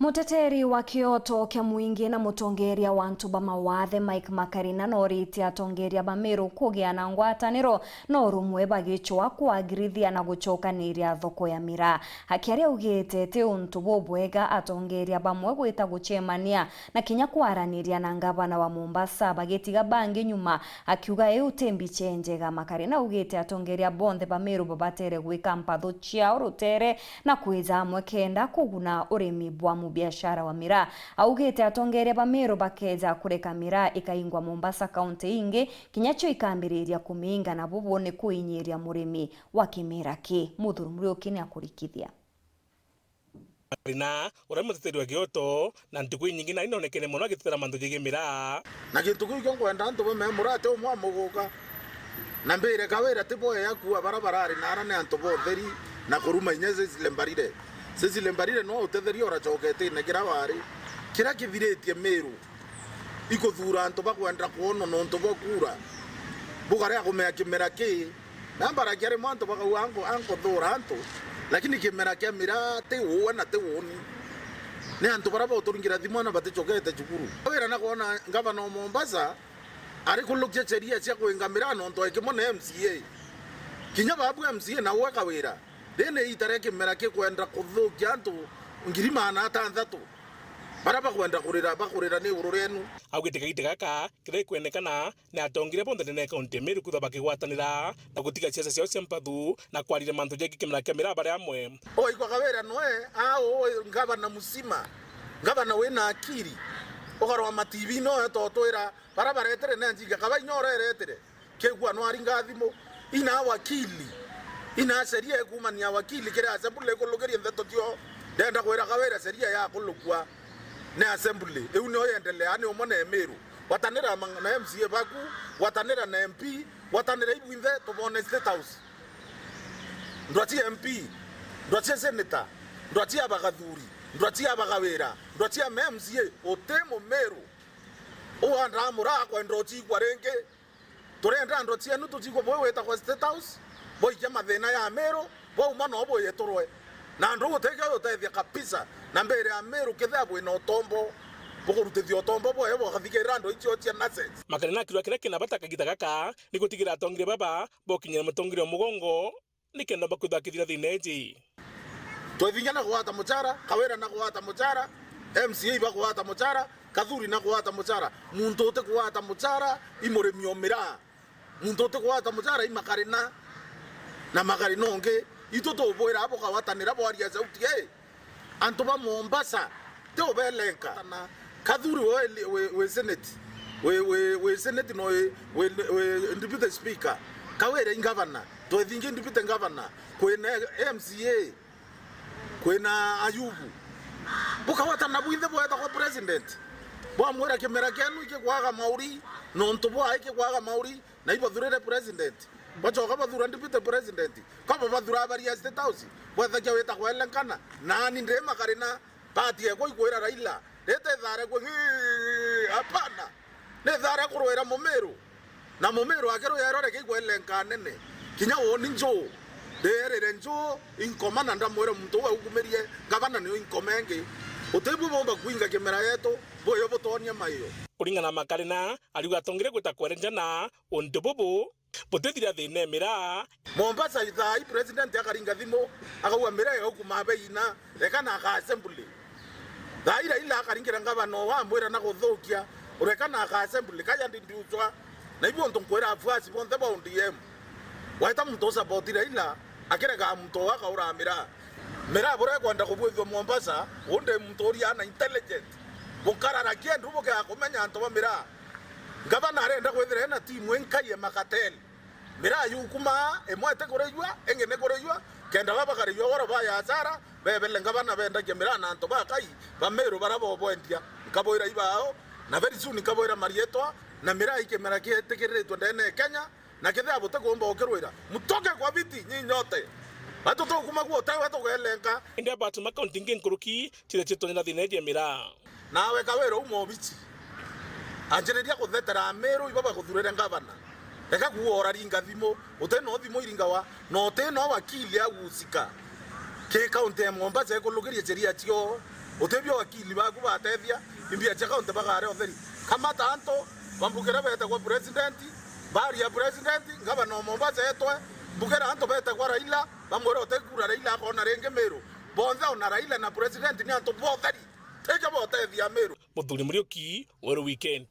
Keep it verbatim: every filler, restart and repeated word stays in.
Muteteri wa kioto kia mwingi na mutongeria wa antu ba mawathe Mike Makarina noritie atongeria ba Meru kugia na ngwataniro na urumwe bagicwa kwagirithia na gucokaniria thoko ya miraa. Akiaria augite ti untu bubwega atongeria bamwe gwita gucemania na kinya kwaraniria na ngavana wa Mombasa bagitiga bangi nyuma, akiuga iu ti mbicha injega. Makarina augite atongeria bonthe ba Meru babatere gwika mpatho ciao rutere na kwija amwe kenda kuguna urimi bwa mubiashara wa miraa. Augite atongeria ba Meru bakeja kureka miraa ikaingwa Mombasa kaunti ingi, kinya cio ikambiriria kumiinga, na bubu ni kuinyiria murimi wa kimera ki. Muthuri Muriuki ni akurikithia. Marina, uria muteteri wa kioto, na ntuku inyingi na inonekene mono agitetera mantu jegie miraa. Na gintu kiu kio nkwenda antu bamenye, muraa ti umwe amuguka. Na mbire Kawira ti bwega kuua bara barari nara ni antu ba utheri na kuruma inya Cecily Mbarire. Cecily Mbarire no utetheria uracoketine kira wari. Kira kithiritie Meru, ikuthuura antu bakwenda kwonwa nontu bwa kuura. Bukarea kumea kimera ki, na mbaragia rimwe antu bakauga anku-, ankuthuura antu, lakini kimera kia miraa ti uwe na ti uuni. Ni antu baria bauturingira thimu na baticokete cukuru. Wira na kwona ngavana o Mombasa ari kulukia sheria cia kwinga miraa nontu e kimwe na M C A. Kinya babu M C A na uwe Kawira, riri ni iita ria kimera kikwenda kuthukia antu ngiri magana atanthatu. Baria bakwenda kurira, bakurira ni iguru rienu. Augite gagita gaka kiria gikwendekana ni atongeria bonthe ndene ya kaunti ya Meru kwithirwa bakigwatanira na gutiga siasa ciao cia mpathu na kwariria mantu jegie kimera kia miraa bari amwe. Ugaigua Kawira noe au ngavana musima, ngavana wina akiri, ukarwa ma T V noe totwira baria baretere ni anjinga kaba inya ureretere. Kigua no aringa thimu. Ina wakili. Ina sheria ikumania wakili kiri assembly ikulukirie ndeto cio. Ndenda kwira Kawira sheria yakulukua ni assembly. Iu nio yendelea ni umwe na Emiru. Gwatanira ma-, na M C A baku, gwatanira na M P, gwatanira ibwinthe tubone State House. Ndwa cia M P, ndwa cia senator, ndwa cia bagathuri, ndwa cia bagawira, ndwa cia M C A, uti Mumiru. Uandaa muraa kwenda uciigua ringi. Turenda andu cienu tuciigwe bui witagwa State House, bwikia mathina ya Amiru, bwauma no bwiturwe. Na andu utikio utethia kabisa, na mbere ya Amiru kethia bwina utombo, bukurutithia utombo bwayo bukathikirira andu icio cia nonsense. Makarina akirwa kiria kina bata kagita gaka ni gutigira atongeria baba bokinyira mutongeria mugongo, nikenda bakwithwa akithira thina iji. Twethingia na kugwata muchara, Kawira na kugwata muchara, M C A iba kugwata muchara, Kathuri na kugwata muchara. Muntu uti kugwata muchara, i murimi o miraa. Muntu uti kugwata muchara, i Makarina. Na Makarina ungi, itu tubwira bukagwatanira bwaria sauti ii. Antu ba Mombasa, ti ubelenka. Na Kathuri we, we, we senate, we, we, we senate no we, we, we deputy speaker. Kawira i ngavana, twethingi deputy ngavana, kwina M C A, kwina Ayubu. Bukawatana bwinthe bwetagwa president. Bwamwira kimera kienu ikikwaga mauri, nontu bwa ikikwaga mauri, na ibathurire president. Bacoka bathura deputy president. Kaba bathura abari ya State House. Bwethagia witagwa Elenkana. Nani ndi Makarina. Party ekwa ikwira Raila. Rite thare kwe ngii, hapana. Ni thare kurwira Mumiru. Na Mumiru akirwira rore kigwa Elenka nene. Kinya woni nju. Ndierire nju, inkoma na ndamwira muntu uwe ukumirie, ngavana niyo inkoma ingi. Utibu bomba kuinga kimera yetu, buyo butonia mayo. Kuringana na Makarina, ariuga atongire gwita kwerenjana untu bubu, butithira thina e miraa. Mombasa ithaa ii president akaringa thimu, akauga miraa igaukumaa beina, reka na aka assembly. Thaa ii Raila akaringira ngavana oo amwira na guthukia, ureka na aka assembly, kaja ndi ndiuchwa. Na ibu untu nkwira afuasi bonthe ba O D M. Waita muntu usapoti Raila, akirega muntu oo akaura miraa. Miraa buria ikwenda kubwithua Mombasa, undi muntu uria na intelligent. Bukararakia ndu bukea kumenya antu ba miraa. Ngavana arenda kwithira ena timu inkai ya makateli. Miraa yukumaa, imwe ti kurijua, ingi ni kurijua, kenda ba bakarijua woro ba ya hasara, bebele ngavana bendagia miraa na antu ba kai, ba Miru bara bobwendia. Nkabwira ibao, na very soon nkabwira marietwa, na miraa i kimera kiitikiriritwe ndene ya Kenya, na kethira butikuumba gukirwira, mutoke kwa viti, nyi nyote. Batu tukumagua utewe tugelenga. Indi abatu ma kaunti ingi nkuruki, chithe chitwene na thina iji ya miraa. Nawe Kawira uma obichi. Anjiriria kuthetera Amiru iba bakuthurire ngavana. Reka kuuga uraringa thimu, uti no thimu iringawa, na uti no wakili agucika. Ki kaunti ya Mombasa ikulugiria sheria cio, Utibio wakili baku batethia, imbia cia kaunti bagare utheri. Kamata antu, bambukire betagwa president, bari ya president, ngavana o Mombasa etwe, mbukire antu betagwa Raila, bamwire utekura Raila akona ringi Miru. Bonthe ona Raila na president ni antu botheri. Tija botethia Miru. Muthuri Muriuki, Weru Weekend.